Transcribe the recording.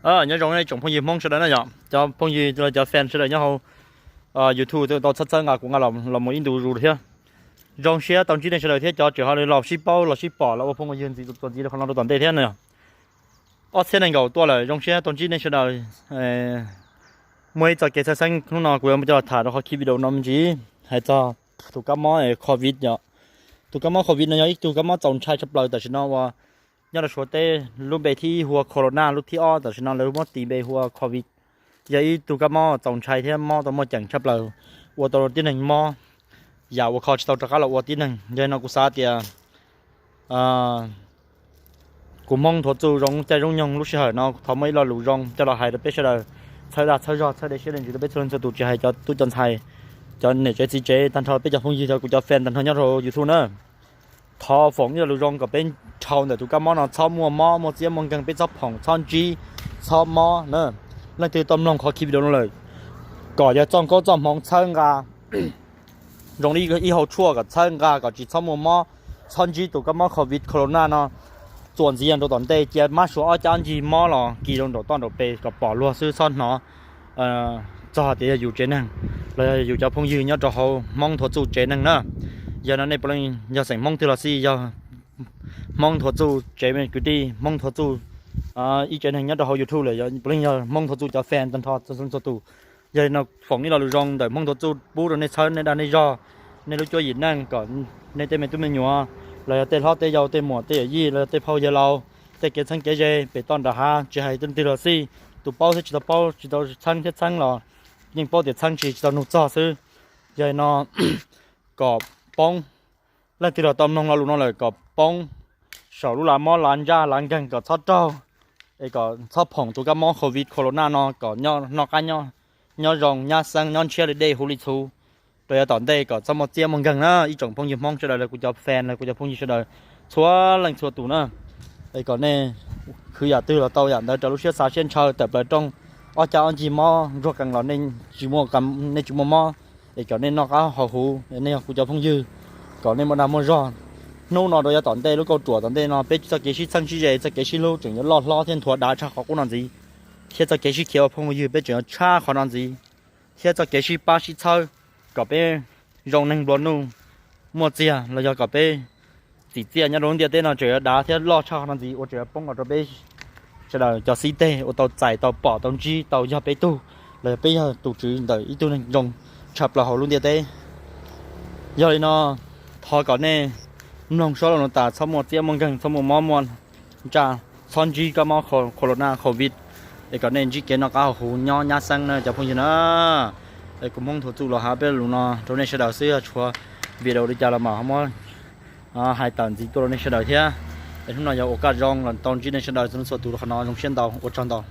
Nyob zoo ib tsoom phooj ywg Hmoob sawv daws na yom, cov phooj ywg los cov fan sawv daws nyob hauv YouTube tau txhawb txhawb nqa kuv nqa los mus ib ntu zus thiab. Zoo siab tau ntsib nej sawv daws thiab cov tseem ho los sib paub los sib pom los ua phooj ua ywg ntxiv txuas ntxiv rau qhov no rau tom ntej thiab no. Ob txhiab nees nkaum tuaj lawm, zoo siab tau ntsib nej sawv daws. Muaj ib txoj kev txhawj xeeb hnub no kuv yuav coj los tham rau qhov clip video no me ntsis, hais txog tus kab mob covid yom. Tus kab mob covid no yog ib tug kab mob txaus ntshai tshaj plaws tam sim no uas nyob rau Suav teb, lub npe thib ib hu ua corona, lub thib ob tam sim no lawv muab tis npe hu ua covid. Yog ib tug kab mob txaus ntshai thiab mob tau muaj ceem tshaj plaws, ua tau tib neeg mob yam ua kho tsis tau rov qab los ua tib neeg. Yog li no kuv xav tias kuv Hmoob Thuav Txuj zoo caij zoo nyoog lub sij hawm no thov muaj ib lo lus zoo coj los hais rau peb sawv daws, txhawb dag txhawb zog txhawb dej siab dej ntsws rau peb txhua leej txhua tus, tsis hais cov tub cov ntxhais, cov niam tsev txiv tsev, tag nrho peb cov phooj ywg, cov kuv cov fan tag nrho nyob rau YouTube na. Thov foom ib lo lus zoo kom peb dhau ntawm tus kab mob no txhob muaj mob muaj txiab muaj nkeeg, peb txhob phoom txhob ntsib txhob mob na. Leej twg tau mloog qhov clip video no lawm, kom yog txoj nkauj txoj hmoov txhawb nqa zoo li ib hau tshuaj kom txhawb nqa kom tsis txhob muaj mob, txhob ntsib tus kab mob covid corona no txuas ntxiv rau tom ntej. Cia mab sua ob cab ncig mob los kis rau nraum toj nraum pes kom pom luag xwb, txhob hnov txog tias yog yus tsev neeg los yog yus cov phooj ywg nyob rau hauv Hmoob Thuav Txuj tsev neeg na. Yog no nej puav leej yog xeem Hmoob twg los xij, yog Hmoob Thuav Txuj tsev kwv tij, Hmoob Thuav Txuj ib tsev neeg nyob rau hauv YouTube lawm, puav leej yog Hmoob Thuav Txuj cov fan tag nrho txhua txhua tus. Yog li no foom ib lo lus zoo ntawm Hmoob Thuav Txuj pub rau nej txhawb nej dag nej zog, nej lub cuab yim neej, kom nej tej me tub me nyuam los yog tej hlob tej yau, tej muam tej yawm yij los yog tej phauj yawg laus, tej kev txheeb kev ze pem toj nram hav, tsis hais leej twg los xij, tus paub thiab tsis tau paub, tsis tau txheeb thiab txheeb los yeej paub tias txheeb tsis tsis tau nug txog xwb. Yog li no kom poob, leej twg los tau mloog lo lus no lawm kom poob saum lub lav mob lav ntsaj lav nkeeg kom txhob raug, es kom txhob phoom tus kab mob covid corona no, kom noj qab nyob zoo nyab xeeb nyob ntshiab li dej huv li txhuv rau yav tom ntej, kom txhob muaj txiab muaj nkeeg na ib tsoom phooj ywg Hmoob sawv daws los kuv cov fan los kuv cov phooj ywg sawv daws txhua leej txhua tus na. Es kom nej khwv yam twg los tau yam ntawd rau lub siab xav siab ntshaw tawm plaws rooj, ob cab ob ncig mob ntsuag qees los nej tsis muaj mob, es kom nej noj qab haus huv, nej yog kuv cov phooj ywg, kom nej muaj dag muaj zog. Hnub no rau yav tom ntej lub kauj ruam tom ntej no peb txoj kev sib txheeb sib ze txoj kev sib hlub tseem yuav loj hlob thiab nthuav dav tshaj qhov qub no ntxiv, thiab txoj kev sib khiav ua phooj ua ywg peb tseem yuav tshaj qhov no ntxiv, thiab txoj kev sib pab sib txhawb kom peb zoo neeg nplua nuj muaj txiag los yog kom peb txim txiaj nyob rau lub ntiaj teb no tseem yuav dav thiab loj tshaj qhov no ntxiv uas tseem yuav poob los rau peb sawv daws cov xib teg uas tau txais tau pom tau ntsib tau yog peb tug los yog peb yog tus tswv ntawm ib tug neeg zoo tshaj plaws hauv lub ntiaj teb. Yog li no thov kom nej mloog sab lo no tas txhob muaj txiab muaj nkeeg, txhob muaj mob muaj ntsaj, txhob ntsib kab mob corona covid, es kom nej ntsib kev noj qab haus huv nyob nyab xeeb na cov phooj ywg na. Es kuv Hmoob Thuav Txuj los hais peb lus no rau nej sawv daws xwb, yog tshuav video li cas los mas ho muab hais tawm ntxiv tuaj rau nej sawv daws thiab. Es hnub no yog ua kaj zoo los tau ntsib nej sawv daws txhua tus rau qhov no zoo siab ntau, ua tsaug ntau.